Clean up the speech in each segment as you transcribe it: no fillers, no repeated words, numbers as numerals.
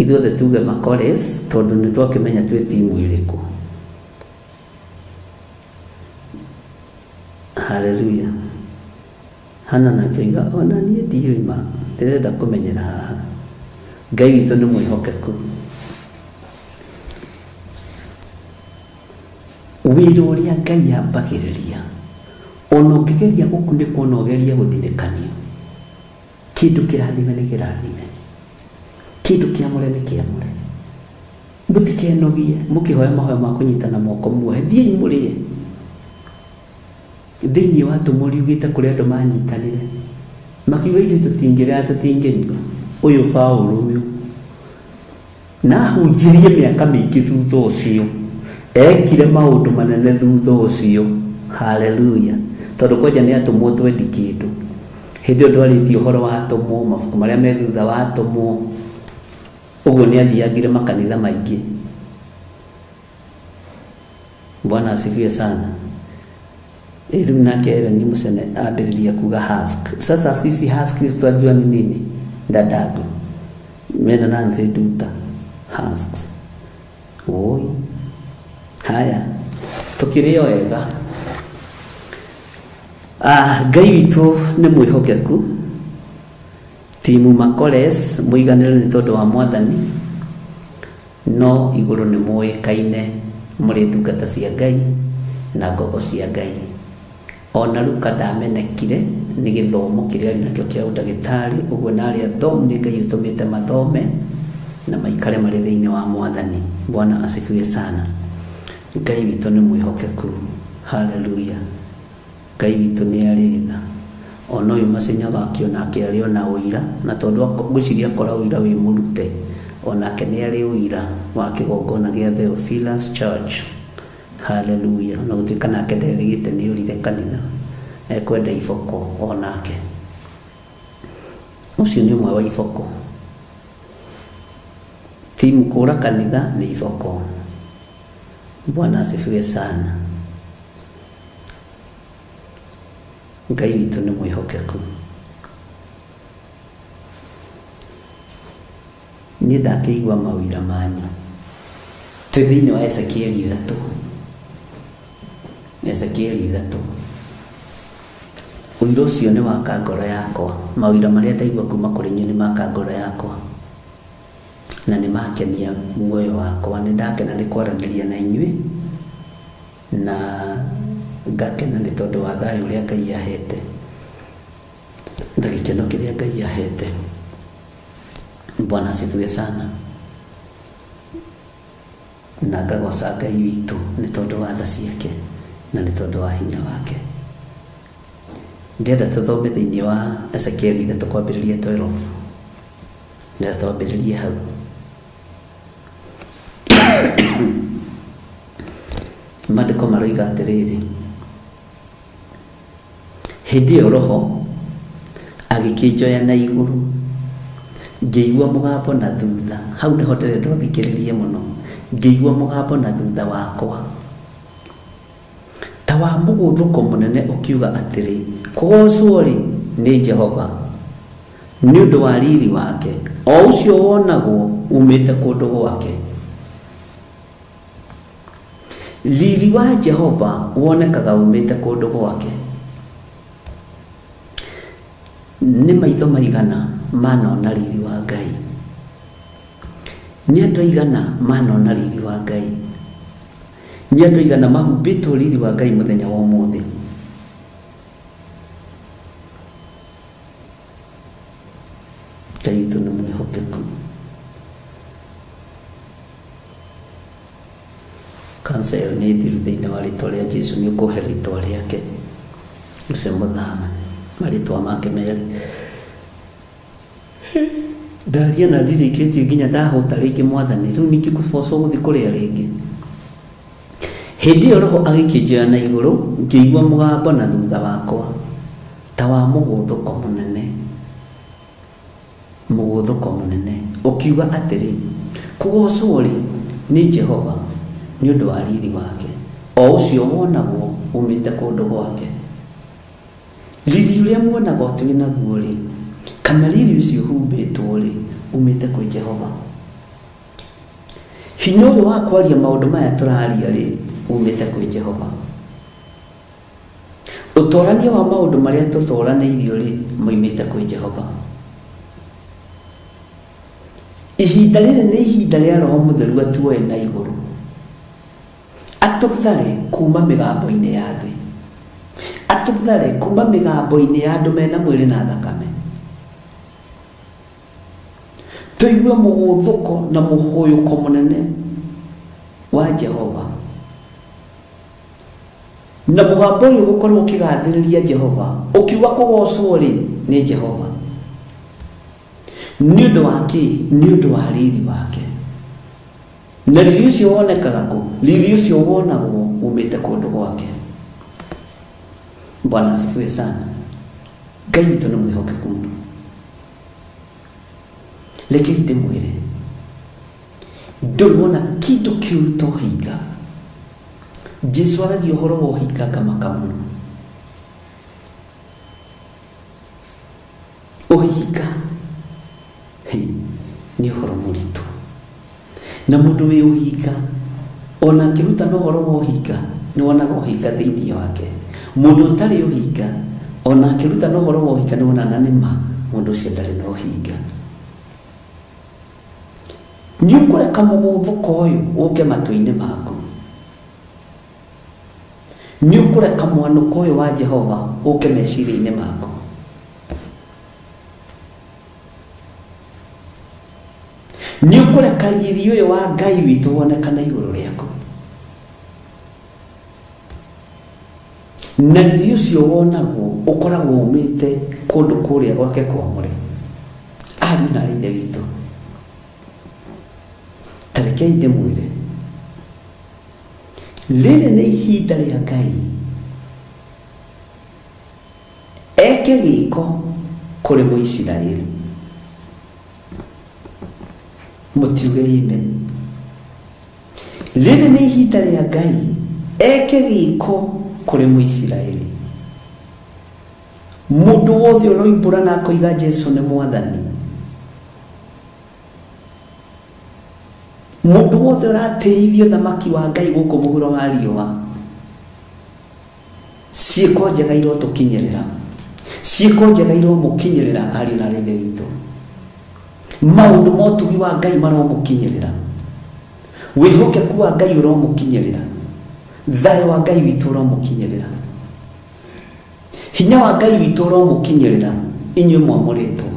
Ithuothe tuge Makores tondũ nĩ twakĩmenya twĩ timu ĩrĩkũ. Haleluya. Hana nake oiga ona niĩ ndiũĩ ma, ndĩrenda kũmenyera haha. Ngai witũ nĩ mwĩhokeku. Wĩra ũrĩa Ngai ambagĩrĩria, ona ũngĩgeria gũkunĩkwo na ũgerie gũthinĩkanio, kĩndũ kĩrathime nĩ kĩrathime, kĩndũ kĩamũre nĩ kĩamũre. Mũtikenogie mũkĩhoya mahoya ma kũnyitana moko muohe, thiĩi mũrĩe. Thĩinĩ wa atũmwo riugĩte kũrĩ andũ manyitanire makiuga ithuĩ tũtingĩrĩa na tũtingĩnyua. Ũyũ Paũlũ ũyũ na ahunjirie mĩaka mĩingĩ thutha ũcio, ekire maũndũ manene thutha ũcio. Haleluya. Tondũ kwanja nĩ atũmwo twendi kĩndũ. Hĩndĩ ĩyo ndwarĩtie ũhoro wa atũmwo, mabuku marĩa me thutha wa atũmwo, ũguo nĩ athiangire makanitha maingĩ. Bwana asifiwe sana. Rĩu nake Ellen Musene ambĩrĩria kuga husk. Sasa sisi husk tutajua ni nini? Dadangu. Mena Nancy Duta husks. Oi. Haya. Tukĩrĩo wega. Ngai witũ nĩ mwĩhokeku. Timu Makores mũiganĩre nĩ tondũ wa Mwathani, no igũrũ nĩ mũĩkaine mũrĩ ndungata cia Ngai na ngombo cia Ngai. Ona Luka ndamenekire nĩ gĩthomo kĩrĩa arĩ nakĩo kĩa ũndagĩtarĩ, ũguo na arĩa athomu nĩ Ngai ũtũmĩte mathome na maikare marĩ thĩinĩ wa Mwathani. Bwana asifiwe sana. Ngai witũ nĩ mwĩhokeku. Haleluya. Ngai witũ nĩ arĩ tha. Ona ũyũ Macenyaga akĩona arĩ ona ũira, na tondũ ngwĩciria akora ũira wĩ mũrute, onake nĩ arĩ ũira wa kĩgongona gĩa Theophilus Church. Haleluya. Ona gũtuĩka nake nderĩgĩte nĩ ũrire kanitha, ekwenda iboko onake. Ũcio nĩ ũmwe wa iboko. Timu kũra kanitha nĩ iboko. Bwana asifiwe sana. Ngai witũ nĩ mwĩhokeku. Niĩ ndakĩigua mawĩra manyu. Twĩ thĩinĩ wa Ezekieli 3. Ezekieli 3. Ũira ũcio nĩ waka ngoro yakwa. Mawĩra marĩa ndaigua kuma kũrĩ inyuĩ nĩ maka ngoro yakwa. Na nĩ makenia muoyo wakwa. Nĩ ndakena nĩ kwaranĩria na inyuĩ, na ngakena nĩ tondũ wa thayũ ũrĩa Ngai ahete na gĩkeno kĩrĩa Ngai ahete. Bwana asifiwe sana. Na ngagoca Ngai witũ nĩ tondũ wa tha ciake na nĩ tondũ wa hinya wake. Ndĩrenda tũthome thĩinĩ wa Ezekieli 3 kwambĩrĩria 12. Ndĩrenda twambĩrĩrie hau. Maandĩko maroiga atĩrĩrĩ, hĩndĩ ĩyo Roho agĩkĩnjoya na igũrũ, ngĩigua mũgambo na thutha. Hau nĩho ndĩrenda ũthikĩrĩrie mũno. Ngĩigua mũgambo na thutha wakwa ta wa mũgũthũko mũnene ũkiuga atĩrĩ, kũgocwo-rĩ nĩ Jehova nĩ ũndũ wa riri wake, o ũcio wonagwo umĩte kũndũ gwake. Riri wa Jehova wonekaga umĩte kũndũ gwake. Nĩ maitho maigana manona riri wa Ngai? Nĩ andũ aigana manona riri wa Ngai? Nĩ andũ aigana mahumbĩtwo riri wa Ngai mũthenya wa ũmũthĩ? Ngai witũ nĩ mwĩhokeku. Kansa ĩyo nĩ thiru thĩinĩ wa rĩtwa rĩa Jesũ, nĩ ũkũhe rĩtwa rĩake. Ũcio mũthama marĩtwa make merĩ. Ndaria na ndirikĩtie nginya ndahũta rĩngĩ Mwathani, rĩu ningĩ ngũbocwo gũthiĩ kũrĩa rĩngĩ. Hĩndĩ ĩyo Roho agĩkĩnjoya na igũrũ, ngĩigua mũgambo na thutha wakwa ta wa mũgũthũko mũnene. Mũgũthũko mũnene ũkiuga atĩrĩ, kũgocwo-rĩ nĩ Jehova nĩ ũndũ wa riri wake, o ũcio wonagwo umĩte kũndũ gwake. Riri ũrĩa muonagwo twĩ naguo-rĩ, kana riri ũcio ũhumbĩtwo-rĩ, umĩte kwĩ Jehova. Hinya ũyũ wa kwaria maũndũ maya tũraria rĩ umĩte kwĩ Jehova. Ũtorania wa maũndũ marĩa tũtoranĩirio rĩ moimĩte kwĩ Jehova. Ihinda rĩrĩ nĩ ihinda rĩa Roho Mũtheru atuoe na igũrũ, atũthare kuma mĩgambo-inĩ ya thĩ, atũthare kuma mĩgambo-inĩ ya andũ mena mwĩrĩ na thakame, tũigue mũgũthũko na mũhũyũko mũnene wa Jehova, na mũgambo ũyũ ũgũkorwo ũkĩgathĩrĩria Jehova ũkiuga kũgocwo rĩ nĩ Jehova. Nĩ ũndũ wa kĩ? Nĩ ũndũ wa riri wake. Na riri ũcio wonekaga kũ? Riri ũcio wonagwo umĩte kũndũ gwake. Bwana asifiwe sana. Ngai witũ nĩ mwĩhokeku mũno. Reke ndĩmwĩre, ndũrĩ wona kĩndũ kĩũru ta ũhinga. Jesu aragia ũhoro wa ũhinga ngamaka mũno. Ũhinga nĩ ũhoro mũritũ, na mũndũ wĩ ũhinga ona akĩrutana ũhoro wa ũhinga nĩ wonaga ũhinga thĩinĩ wake. Mũndũ ũtarĩ ũhinga ona akĩrutana ũhoro wa ũhinga nĩ wonaga nĩ ma mũndũ ũcio ndarĩ na ũhinga. Nĩ ũkũreka mũgũthũko ũyũ ũke matũ-inĩ maku, nĩ ũkũreka mwanũko ũyũ wa Jehova ũke meciria-inĩ maku. Nĩ ũkũreka riri ũyũ wa Ngai witũ wonekane igũrũ rĩaku, na riri ũcio wonagwo ũkoragwo umĩte kũndũ kũrĩa gwake kwamũre. Ariũ na aarĩ a Ithe witũ, ta rekei ndĩmwĩre, rĩrĩ nĩ ihinda rĩa Ngai eke gĩko kũrĩ Mũisiraeli. Mũtiuge amen. Rĩrĩ nĩ ihinda rĩa Ngai eke gĩko kũrĩ Mũisiraeli. Mũndũ wothe ũroimbũra na akoiga Jesu nĩ Mwathani, mũndũ wothe ũratĩithio thamaki wa Ngai gũkũ mũhuro wa riũa, ciĩko njega irotũkinyĩrĩra, ciĩko njega iromũkinyĩrĩra ariũ na aarĩ a Ithe witũ. Maũndũ ma ũtugi wa Ngai maromũkinyĩrĩra, wĩhokeku wa Ngai ũromũkinyĩrĩra, thayũ wa Ngai witũ ũromũkinyĩrĩra, hinya wa Ngai witũ ũromũkinyĩrĩra inyuĩ mwamũrĩtwo.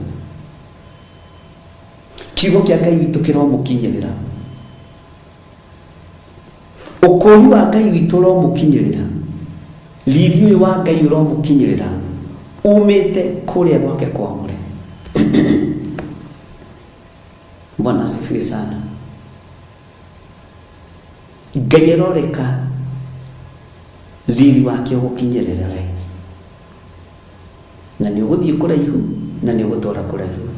Kiugo kĩa Ngai witũ kĩromũkinyĩrĩra, ũkũũri wa Ngai witũ ũromũkinyĩrĩra, riri ũyũ wa Ngai ũromũkinyĩrĩra umĩte kũrĩa gwake kwamũre. Bwana asifiwe sana. Ngai aroreka riri wake ũgũkinyĩrĩra we, na nĩ ũgũthiĩ kũraihu na nĩ ũgũtwara kũraihu.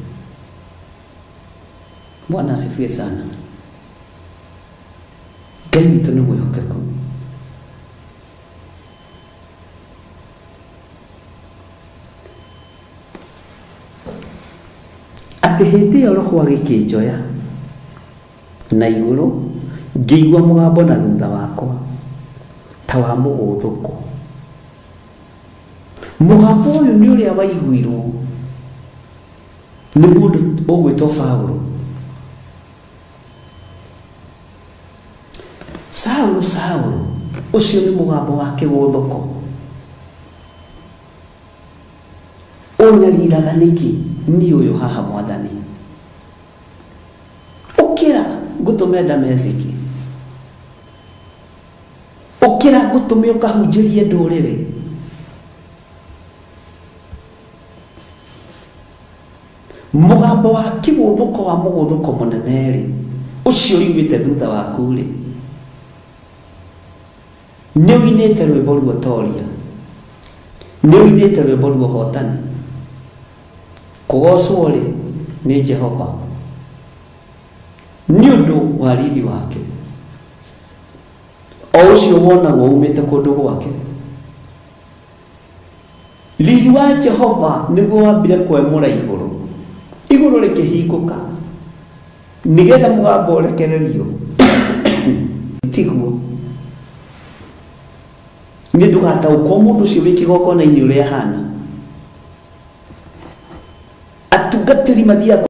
Bwana asifiwe sana. Ngai witũ nĩ mwĩhokeku. Atĩ hĩndĩ ĩyo Roho agĩkĩnjoya na igũrũ, ngĩigua mũgambo na thutha wakwa ta wa mũgũthũko. Mũgambo ũyũ nĩ ũrĩa waiguirwo nĩ mũndũ ũgwĩtwo Paũlũ. Saũlũ, Saũlũ, ũcio nĩ mũgambo wa kĩgũthũko. Ũnyariraga nĩkĩ? Niĩ ũyũ haha Mwathani. Ũkĩra ngũtũme Dameski, ũkĩra ngũtũme ũkahunjĩrie ndũrĩrĩ. Mũgambo wa kĩgũthũko wa mũgũthũko mũnene rĩ, ũcio ũiguĩte thutha waku rĩ, nĩ ũinĩte rwĩmbo rwa ũtoria, nĩ ũinĩte rwĩmbo rwa ũhotani. Kũgocwo rĩ nĩ Jehova nĩ ũndũ wa riri wake, o ũcio wonagwo umĩte kũndũ gwake. Riri wa Jehova nĩguo wambire kwemũra igũrũ, igũrũ rĩkĩhingũka nĩgetha mũgambo ũrekererio. Tiguo nĩ ndũgataũkwo mũndũ ũcio wĩ kĩgongona-inĩ ũrĩa ahana. Atungatĩri mathiaga